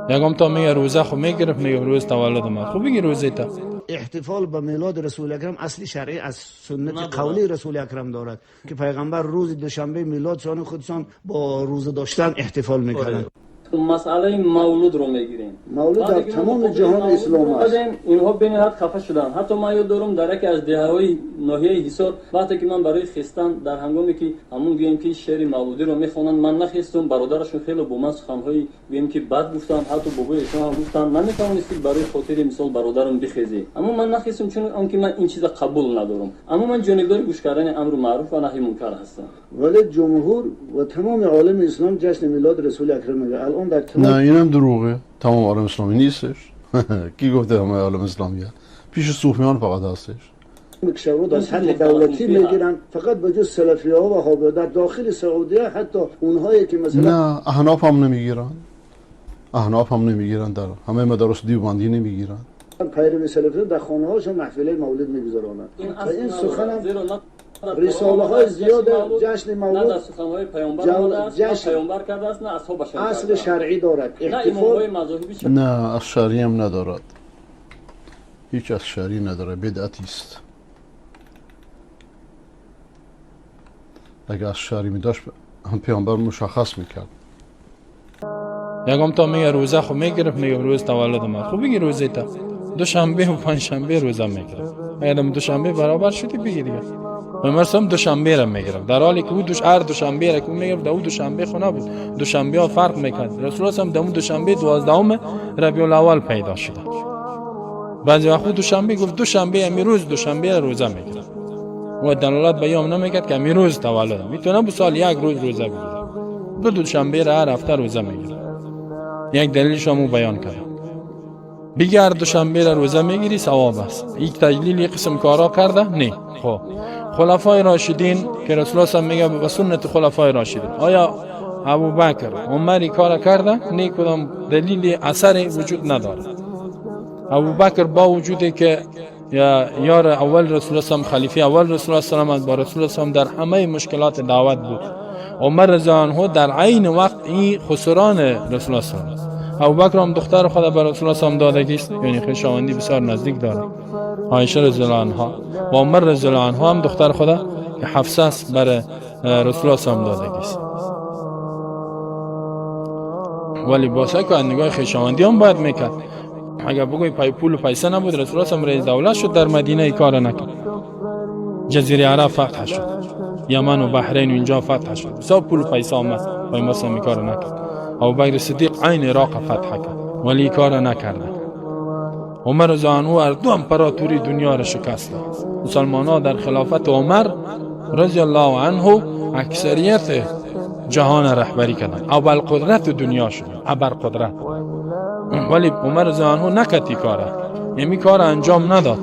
یکم تا میگه روزه خو میگرفت، میگه روز تولد من، خب بگی روزه تا. احتفال به میلاد رسول اکرم اصل شرعی از سنت قولی رسول اکرم دارد که پیغمبر روز دوشنبه میلاد شان خودشان با روزه داشتن احتفال میکردند. مسئله مولود رو میگیریم. مولود در تمام جهان اسلام است. اینها بینهایت خفه شدن. حتی من یاد دارم در یکی از دهه‌های ناحیه حصار وقتی که من برای خستن در هنگامی که همون گوییم که شعر مولودی رو میخوانند من نخستم، برادرشون خیلی با من سخن‌های گوییم که بد گفتن، حتی بابای ایشون هم گفتن نمیتونستی برای خاطر مثال برادرم بخیزی، اما من نخستم چون آنکه من این چیز قبول ندارم، اما من جانبدار گوش کردن امر معروف و نهی منکر هستم. ولی جمهور و تمام عالم اسلام جشن میلاد رسول اکرم میگیره. نه اینم دروغه، تمام عالم اسلامی نیستش. کی گفته همه عالم اسلامیه؟ پیش صوفیان فقط هستش. کشورها در سطح دولتی میگیرن، فقط به جز سلفی ها و وهابی در داخل سعودیه، حتی اونهایی که مثلا نه احناف هم نمیگیرن، احناف هم نمیگیرن، در همه مدارس دیوبندی نمیگیرن. پیرو سلفی در خانه هاشون محفل مولد میگذارانند. این سخنم رساله های زیاد جشن مولود نه در سخن‌های پیامبر آمده است، نه پیامبر کرده است، نه اصحابش کرده. اصل شرعی دارد. احتفال نه از شرعی هم ندارد، هیچ از شرعی نداره، بدعتی است. اگه از شرعی می داشت هم پیامبر مشخص میکرد. یکم تا میگه روزه خو میگرفت، میگه روز تولد من، خب بگی روزه تا دوشنبه و پنجشنبه روزه میگرفت. اگه دوشنبه برابر شدی بگی دیگه. مرسم دوشنبه را میگرفت، در حالی که او هر دوشنبه را که او میگرفت او دوشنبه خو نبود، دوشنبه ها فرق میکرد. رسول الله هم دمو دوشنبه 12 ربیع الاول پیدا شده. بعضی وقت دوشنبه گفت دوشنبه امروز دوشنبه روزه میگرفت و دلالت به یام نمیکرد که امروز تولد میتونه به سال یک روز روزه بگیره، دو دوشنبه را هر هفته روزه میگیره. یک دلیلش هم او بیان کرد، بگی هر دوشنبه را روزه میگیری ثواب است. یک تجلیل یک قسم کارا کرده نه. خب خلفای راشدین که رسول الله میگه به سنت خلفای راشدین، آیا ابوبکر عمر کار کرده؟ نه، کدام دلیل اثر وجود نداره. ابوبکر با وجودی که یار اول رسول الله، خلیفه اول رسول الله، با رسول الله در همه مشکلات دعوت بود، عمر رضی الله عنه در عین وقت این خسران رسول الله. ابوبکر هم دختر خود به رسول الله دادگی است، یعنی خویشاوندی بسیار نزدیک داره عایشه رضی الله عنها، و عمر رضی الله عنه هم دختر خود که حفصه است برای رسول الله دادگی است. ولی باسه که نگاه خویشاوندی هم باید میکرد. اگر بگوی پای پول و پیسه نبود رسول الله رئیس دولت شد در مدینه ای کار نکرد. جزیره عرب فتح شد، یمن و بحرین و اینجا فتح شد، بسیار پول و پیسه آمد، پیامبر این کار نکرد. ابوبکر صدیق عین عراق فتح کرد ولی کار نکرد. عمر رضی الله عنه هر دو امپراتوری دنیا را شکست داد. مسلمان ها در خلافت عمر رضی الله عنه اکثریت جهان رهبری کردند، ابر قدرت دنیا شد، ابر قدرت. ولی عمر رضی الله عنه نکرد کاره، یعنی کار انجام نداد.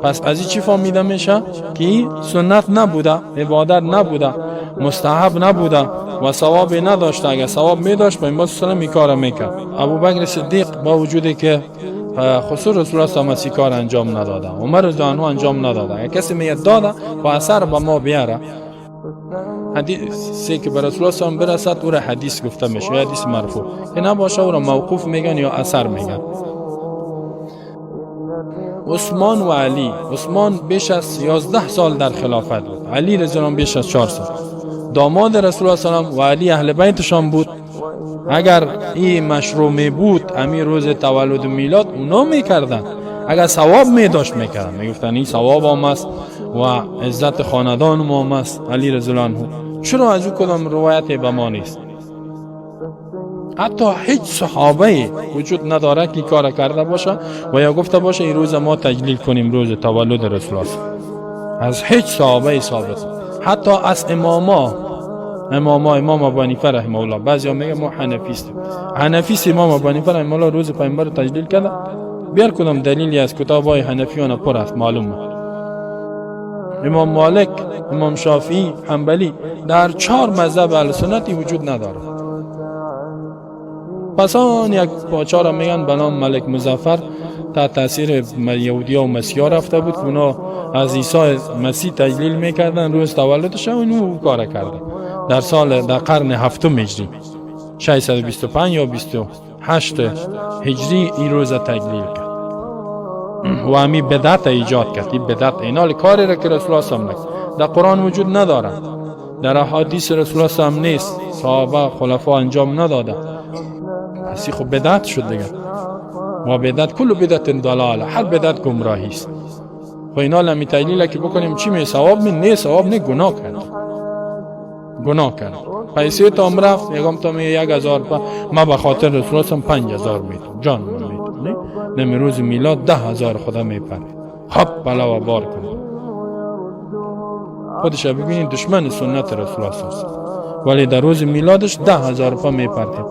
پس از این چی فهمیده میشه که سنت نبوده، عبادت نبوده، مستحب نبوده و ثواب نداشته. اگر ثواب می داشت پیامبر صلی الله علیه و کار میکرد. ابوبکر صدیق با وجودی که خسر رسول الله صلی کار انجام نداده، عمر رضی الله عنه انجام نداده. اگر کسی میگه داده و اثر به ما بیاره، حدیثی که به رسول الله صلی برسد او را حدیث گفته میشه، یا حدیث مرفوع که نباشه او را موقوف میگن یا اثر میگن. عثمان و علی، عثمان بیش از 11 سال در خلافت بود، علی رضی الله عنه بیش از 4 سال داماد رسول الله صلی الله علیه و علی اهل بیتشان بود. اگر این مشروع می بود امیر روز تولد و میلاد اونا میکردن، اگر ثواب می داشت میکردن، میگفتن این ثواب هم است و عزت خاندان ما هم است علی رضی الله عنه. چرا از او کدام روایت به ما نیست؟ حتی هیچ صحابه وجود نداره که کار کرده باشه و یا گفته باشه این روز ما تجلیل کنیم روز تولد رسول الله. از هیچ صحابه ثابت، حتی از اماما، امام ابو حنیفه رحمه الله، بعضیا میگه ما حنفی هستیم، حنفی امام ابو حنیفه رحمه الله روز پیامبر تجلیل کرده. بیار کدام دلیلی از کتاب‌های حنفیان پر است معلومه. امام مالک، امام شافعی، حنبلی در 4 مذهب اهل سنتی وجود نداره. پس آن یک پاچا را میگن به نام ملک مظفر تحت تاثیر یهودیا و مسیحا رفته بود که اونا از عیسی مسیح تجلیل میکردن روز تولدش، و اینو کار کرده در سال در قرن هفتم هجری 625 یا 27 8 هجری این روز تجلیل کرد و همی بدعت ایجاد کرد. این بدعت اینال کاری را که رسول الله صلی در قرآن وجود نداره، در احادیث رسول الله هم نیست، صحابه خلفا انجام نداده. پس خب بدعت شد دیگه. و بدعت کل بدعت ضلاله، هر بدعت گمراهی است. خب اینا لمی تجلیل که بکنیم چی می ثواب می نه، ثواب نه، گناه کرد، گناه کرد. پیسه تا هم رفت یکم تا می 1000 ما به خاطر رسول الله 5000 میتم، جان من میتم. نه نمی روز میلاد 10000 خدا میپره. خب بلا و بار کن خودش ببینید دشمن سنت رسول الله است، ولی در روز میلادش 10000 پا میپرده.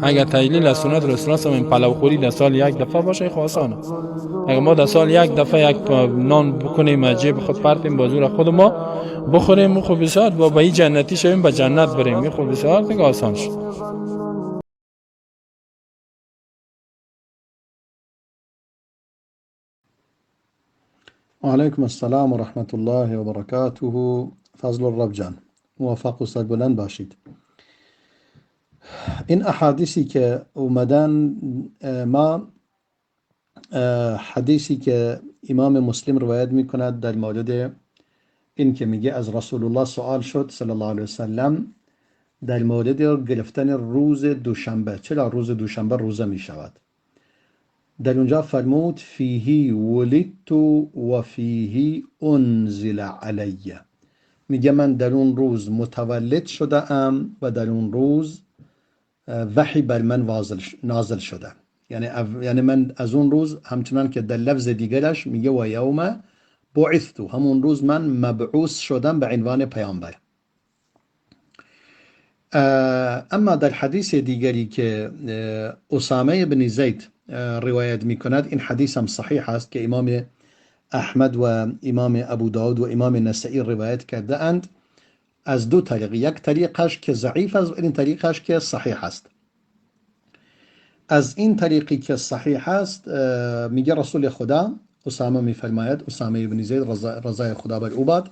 اگر تجلیل از سنت رسول الله این پلوخوری در سال یک دفعه باشه خب آسانه. اگر ما در سال یک دفعه یک نان بکنیم از جیب خود پرتیم با زور خود ما بخوریم، خب بسیار با به این جنتی شویم، به جنت بریم، خب بسیار دیگه آسان شد. وعلیکم السلام و رحمت الله و برکاته. فضل الرب جان، موفق و سربلند باشید. این احادیثی که اومدن، ما حدیثی که امام مسلم روایت میکند در مورد این که میگه از رسول الله سوال شد صلی الله علیه وسلم در مورد گرفتن روز دوشنبه، چرا روز دوشنبه روزه میشود؟ در اونجا فرمود فیه ولدت و فیه انزل علی. میگه من در اون روز متولد شده ام و در اون روز وحی بر من نازل شده. یعنی من از اون روز، همچنان که در لفظ دیگرش میگه و یوم بعثت، همون روز من مبعوث شدم به عنوان پیامبر. اما در حدیث دیگری که اسامه بن زید روایت میکند، این حدیث هم صحیح است که امام احمد و امام ابو داود و امام نسائی روایت کرده اند از دو طریق، یک طریقش که ضعیف است و این طریقش که صحیح است. از این طریقی که صحیح است میگه رسول خدا، اسامه میفرماید، اسامه بن زید رضای خدا بر او باد،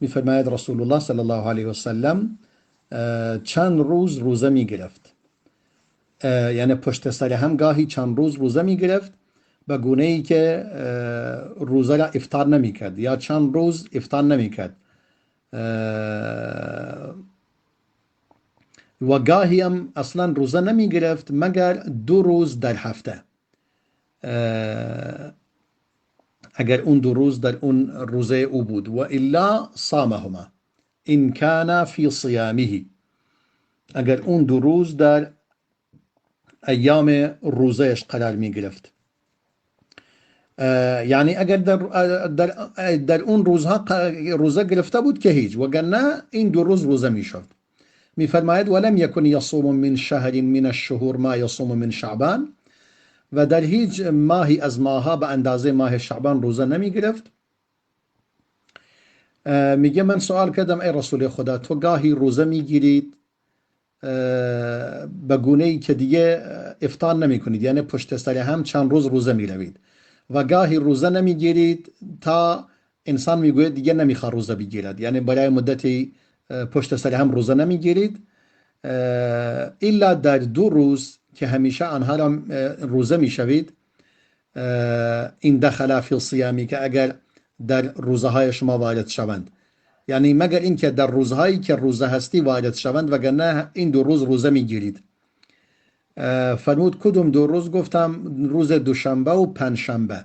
میفرماید رسول الله صلی الله علیه و سلم چند روز روزه میگرفت، یعنی پشت سر هم گاهی چند روز روزه میگرفت به گونه ای که روزه را افطار نمیکرد یا چند روز افطار نمیکرد، و گاهی هم اصلا روزه نمیگرفت مگر 2 روز در هفته. اگر اون 2 روز در اون روزه او بود، و الا صامهما ان کان فی صیامه، اگر اون 2 روز در ایام روزهش قرار می گرفت، یعنی اگر در اون روزها روزه گرفته بود که هیچ، وگرنه این 2 روز روزه می شد. می فرماید ولم یکن یصوم من شهر من الشهور ما یصوم من شعبان، و در هیچ ماهی از ماها به اندازه ماه شعبان روزه نمی گرفت. میگه من سوال کردم ای رسول خدا، تو گاهی روزه میگیرید به گونه ای که دیگه افطار نمی کنید، یعنی پشت سر هم چند روز روزه می روید، و گاهی روزه نمیگیرید تا انسان میگوید دیگه نمیخواد روزه بگیرد، یعنی برای مدتی پشت سر هم روزه نمیگیرید الا در 2 روز که همیشه آنها را روزه میشوید، این دخل فی الصیامی، که اگر در روزه های شما وارد شوند، یعنی مگر اینکه در روزهایی که روزه هستی وارد شوند، وگرنه این 2 روز روزه میگیرید. فرمود کدوم 2 روز؟ گفتم روز دوشنبه و پنجشنبه.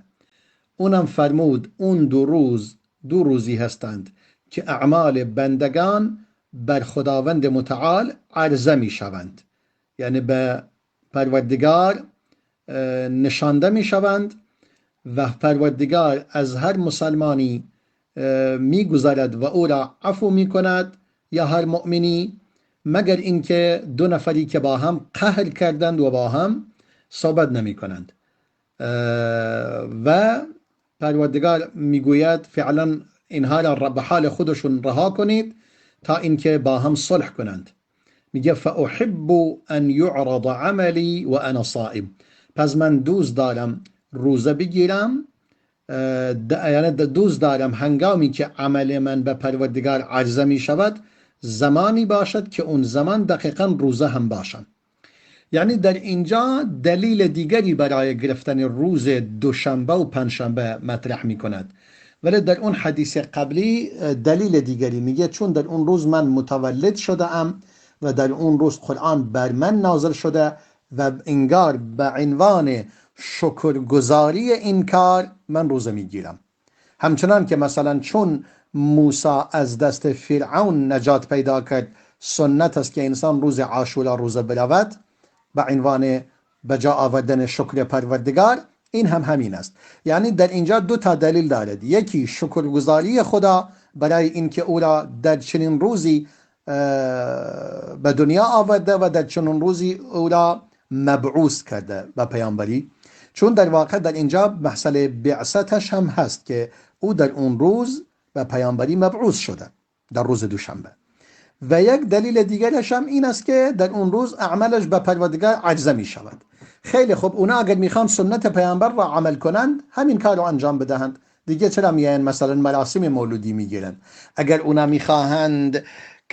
اونم فرمود اون 2 روز 2 روزی هستند که اعمال بندگان بر خداوند متعال عرضه می شوند، یعنی به پروردگار نشانده می شوند و پروردگار از هر مسلمانی می گذارد و او را عفو می کند یا هر مؤمنی، مگر اینکه 2 نفری که با هم قهر کردند و با هم صحبت نمی کنند. و پروردگار میگوید فعلا اینها را به حال خودشون رها کنید تا اینکه با هم صلح کنند. میگه فاحب ان يعرض عملی و انا صائم، پس من دوست دارم روزه بگیرم، یعنی دوست دارم هنگامی که عمل من به پروردگار عرضه می شود زمانی باشد که اون زمان دقیقا روزه هم باشم. یعنی در اینجا دلیل دیگری برای گرفتن روز دوشنبه و پنجشنبه مطرح می کند، ولی در اون حدیث قبلی دلیل دیگری میگه چون در اون روز من متولد شده ام و در اون روز قرآن بر من نازل شده و انگار به عنوان شکرگزاری این کار من روزه میگیرم. همچنان که مثلا چون موسی از دست فرعون نجات پیدا کرد، سنت است که انسان روز عاشورا روزه برود به عنوان بجا آوردن شکر پروردگار، این هم همین است. یعنی در اینجا دو تا دلیل دارد، یکی شکرگزاری خدا برای اینکه او را در چنین روزی به دنیا آورده و در چنین روزی او را مبعوث کرده به پیامبری، چون در واقع در اینجا مسئله بعثتش هم هست که او در اون روز به پیامبری مبعوث شده در روز دوشنبه. و یک دلیل دیگرش هم این است که در اون روز اعمالش به پروردگار عجزه می شود. خیلی خوب، اونا اگر میخوان سنت پیامبر را عمل کنند همین کار رو انجام بدهند دیگه، چرا میاین مثلا مراسم مولودی میگیرند؟ اگر اونا میخواهند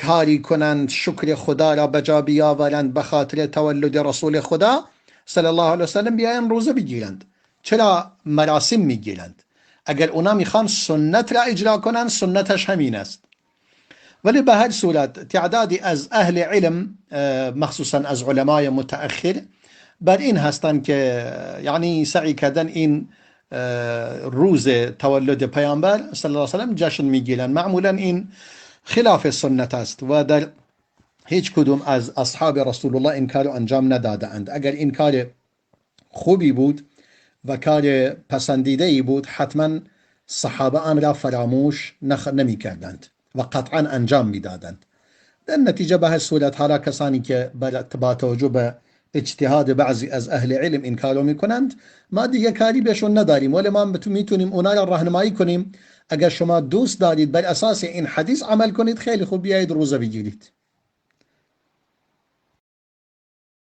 کاری کنند شکر خدا را به جا بیاورند به خاطر تولد رسول خدا صلی الله علیه وسلم، بیاین روزه بگیرند، چرا مراسم میگیرند؟ اگر اونا میخوان سنت را اجرا کنند سنتش همین است. ولی به هر صورت تعدادی از اهل علم مخصوصا از علمای متأخر بر این هستند که یعنی سعی کردن این روز تولد پیامبر صلی الله علیه وسلم جشن میگیرن. معمولا این خلاف سنت است و در هیچ کدوم از اصحاب رسول الله این کارو انجام نداده اند. اگر این کار خوبی بود و کار پسندیده ای بود حتما صحابه آن را فراموش نمی کردند و قطعا انجام میدادند. در نتیجه به هر صورت حالا کسانی که با توجه به اجتهاد بعضی از اهل علم این کارو میکنند ما دیگه کاری بهشون نداریم، ولی ما میتونیم اونا را راهنمایی کنیم. اگر شما دوست دارید بر اساس این حدیث عمل کنید خیلی خوب، بیایید روزه بگیرید.